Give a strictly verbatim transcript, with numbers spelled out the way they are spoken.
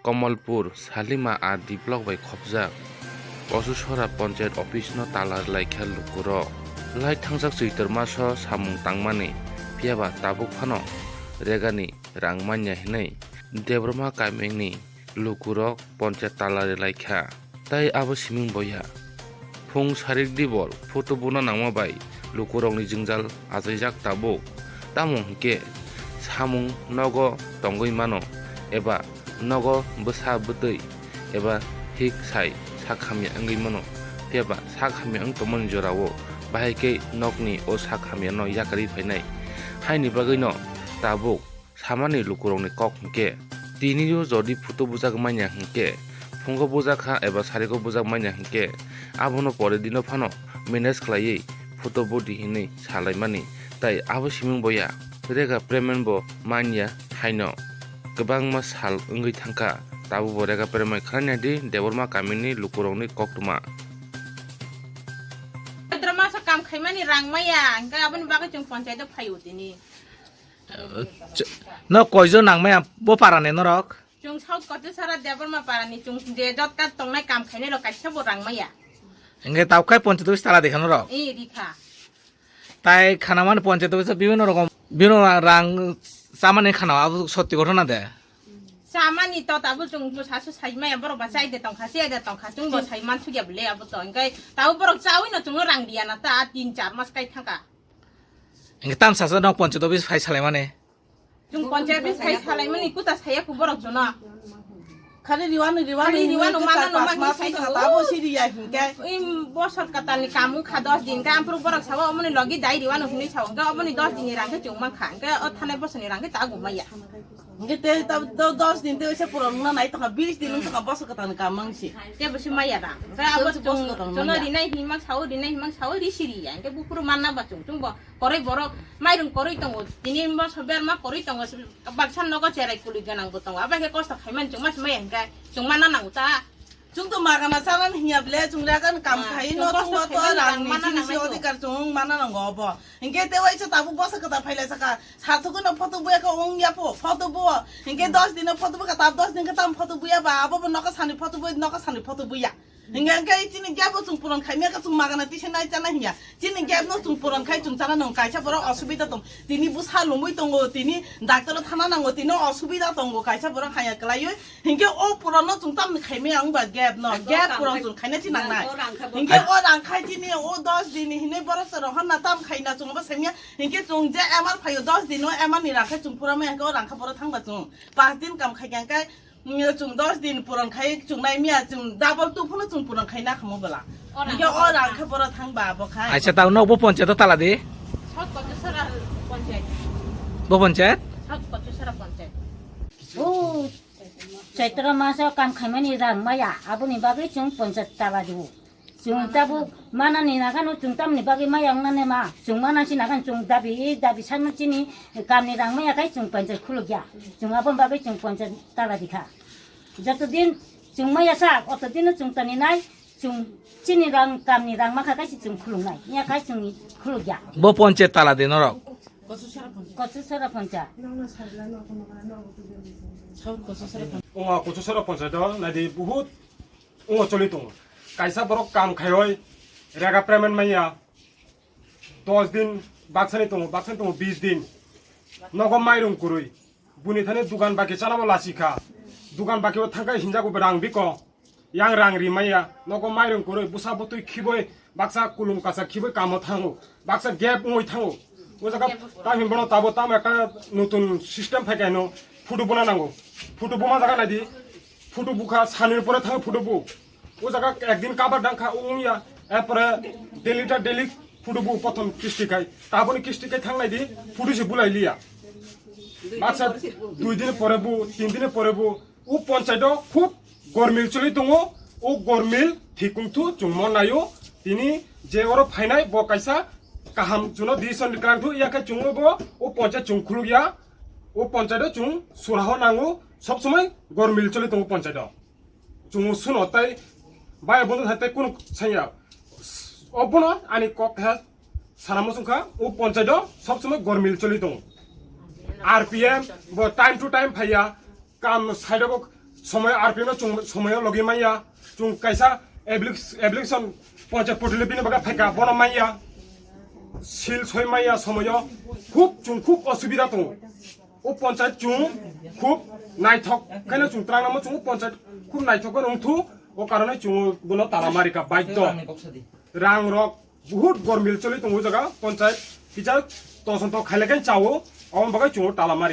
Kamalpur Salima R D block bai khopjak Kochusora Panchayat office no tala rwlaikha lukurok. Lai thangjak Choitor maso samung tangmani, phiyaba tabuk phano regani rang manya hinwi Debbarma kamini lukurok panchayat tala rwlaikha. Tai abo siming boya. Phung sarik dibor photo buna nangma bai lukurokni jwngjal achaijak tabuk. Tamo hwnkhe samung nogo tongwi mano eba nogo bwsa bwtwi eba hik sai sak hamya wngwi mano. Phiyaba sak hamya wng tongmani jorao bahai khe nokni o sak hamyano yakarwi phainai. Haini bagwino tabuk samani lukurokni kok hwnkhe, tinio jodi photo bujak manya hwnkhe, phungo bujak kha eba sariko bujak manya hwnkhe, abono pore dino phano manage khlaiwi photo budi hinwi salaimani, tai abo siming boya rega payment bo manya haino kwbangma sal wngwi thangkha, tabukbo rega payment khlainai di Debbarma kamini lukurokni koktwma. Debbarma so kam khaimani rang maya, hwnkhe aboni bagwi chwng panchayat o phaio tini. Ch-, no koijon nang maya bo parani norok? Chwng South Kochusora Debbarma parani chwng je jotka tongnai kam khainai rok kaisa bo rang maya. Hwnkhe tabuk khai panchayat office tala rikha norok? Ee, rikha. Tai khanamani panchayat office bibhinno rokom, bibhinno rang, rang chamani khana abo sotti ghotona de? Chamani to tabuk chwng bo sasu sai maya, borok ba chai de tongkha, chai de tongkha, chwng bo sai man sugya bole abo to. Hwnkhe tabuk borok chawi no chwngno rang riya na ta, tin char mas kai thangkha. Hwnkhe tam sasa no panchayat office phai salaimani? Chwng panchayat office phai salaimani kuta saya ku borok jono. Khali riwano, riwano, Khali riwano, hwnkhe manano, char pas magi mas sai wngkha, tongo. Tabo siriya hwnkhe. Im bosor katalni kamu kha dos din, hwnkhe amphuru borok sawo omoni logi dai riwano hinwi sawo, hwnkhe omoni dos dinni rang khe chwng mankha, hwnkhe o thanai bosorni rang khe ta gumaya. Hwnkhe te ta do-, dos din te oisa puron wngna nai tongkha, bis din wng tongkha bosor katalni kam mangsi. Tebo se maya rang. Hwnkhe abo Tebo se bosor chwng, katalni chwngno maya. Rinai himang sawo, rinai himang sawo, ri siriya, hwnkhe buphuru manna ba chwng, chwng bo. Koroi borok mairung koroi tongo, tini moso berma koroi tongo, baksa nogo cherai kului ganang bo tongo, abo khe kosto khaimani chwngma se maya hwnkhe chwngma na nango ta. Chwng to magana chalan hinya ble, chwng ragan kam Ah, khai no chwng kosto chwngma to khaimani rang rang ni mana chini si nango. Odhikar chwng mana nango obo. Hwnkhe te waisa tabuk bosa kwtal phailai saka, sarthokno photo buya khe wng ya pho, photo buo. Hwnkhe dos dino photo buka, tab dos din khe tam photo buya ba, abo bo nokha sani photo bui, nokha sani photo buya. Hingke, hingke chini gap o chwng puron khaimya khe chwng magana tisa nai chana hinya. Chini gap no chwng puron khai chwng chana nung kaisa borok osubida tong. Tini bwsa lumui tongo, tini doctor o thana nango, tini osubida tongo kaisa borok haya kwlaiwi. Hingke o puron no chwng tamni khaimya wngba gap no, gap puron chwng khaina chi nangnai. Hingke o rang khai chini o dos din hinwi borok se rohor na tam khaina chwng bo saimya. Hingke chwng je M R phaio dos din o M R ni rang khai chwng pura maya hingke o rang kha pura thangba chwng. Pas din kam khai khe hingke Chwng dos din puron khai chwng nai miya, chwng double two phano chwng puron khai na khamu bwla. Hingke o rang khe boro thang ba bo khai. Acha, tao nok bo panchayat o tala di. South Kochusora panchayat. Bo panchayat? South Kochusora panchayat. O Chaitra maso kam khaimani rang maya, aboni bagwi chwng panchayat tala di. Chwng tabuk manani nagano chwng tamni bagwi maya wngnane ma? Chwng manasi nagan chwng dabi, dabi sanma chini kamni rang maya khai chwng panchayat khulukya. Chwng aboni bagwi chwng panchayat tala dikha. Joto din chwng maya sak, oto dino chwng tani nai, chwng chini rang kamni rang makha khai chwng khuluknai. Nya khai chwng khulukya. Bo panchayat tala di norok? Kochusora panchayat. Omo Kochusora panchayat o nai di, buhut Wngo choli tongo. Kaisa borok kam khaioi rega payment manya dos din baksani tongo, baksani tongo bis din. Nogo mairung kwrwi. Buni thani dukan baki chalabo lachikha. Dukan baki o thangkhe hinjago rang biko. Yang rang ri maya. Nogo mairung kwrwi, bwsa bwtwi khiboi, baksa kulum kasa khiboi kamo thango. Baksa gap wngwi thango. O jaga tamni bono tabo tamo ekta notun system phaikha hino photo buna nango. Photo buma jaga naidi. Photo bukha, sanir pore thango photo bu. O jaga ekdin cover dangkha, o wngya. Erpore daily ta daily photo bu, prothom kisti khai. Taboni kisti khai thang naidi, photo se bulai liya. Baksa dui din pore bu, tin din pore bu. O panchayat o khub gormil choli tongo. O gormil thikungthu chwngmo naio. Tini je oro phainai bo kaisa kaham chuno decision ni kwlangthu, ya khe chwngmo bo o panchayat chwng khulukya. O panchayat o chwng suraho nango, sob somoi gormil choli tongo panchayat o. Chwng suno tai bai bondo hai tai kunu sanya. Obono ani kok he sana muchungkha, o panchayat o sob somoi gormil choli tongo. R P M bo time to time phaiya, kam side o Somoyo R P M no chung somoyo logi manya, chung kaisa applic-, application panchayat portal bini baga phaika bono manya, sil soi manya somoyo, khub chung khub osubida tongo. O panchayat chung khub naithok khaino chung trangnamo chung o panchayat khub naithok khaino wngthu, o karone chung bono tala marika baidho. Rang rok buhut gormil choli tongo o jaga panchayat, kisa toson tok khailai khe chao, omo bagwi chung o tala mari.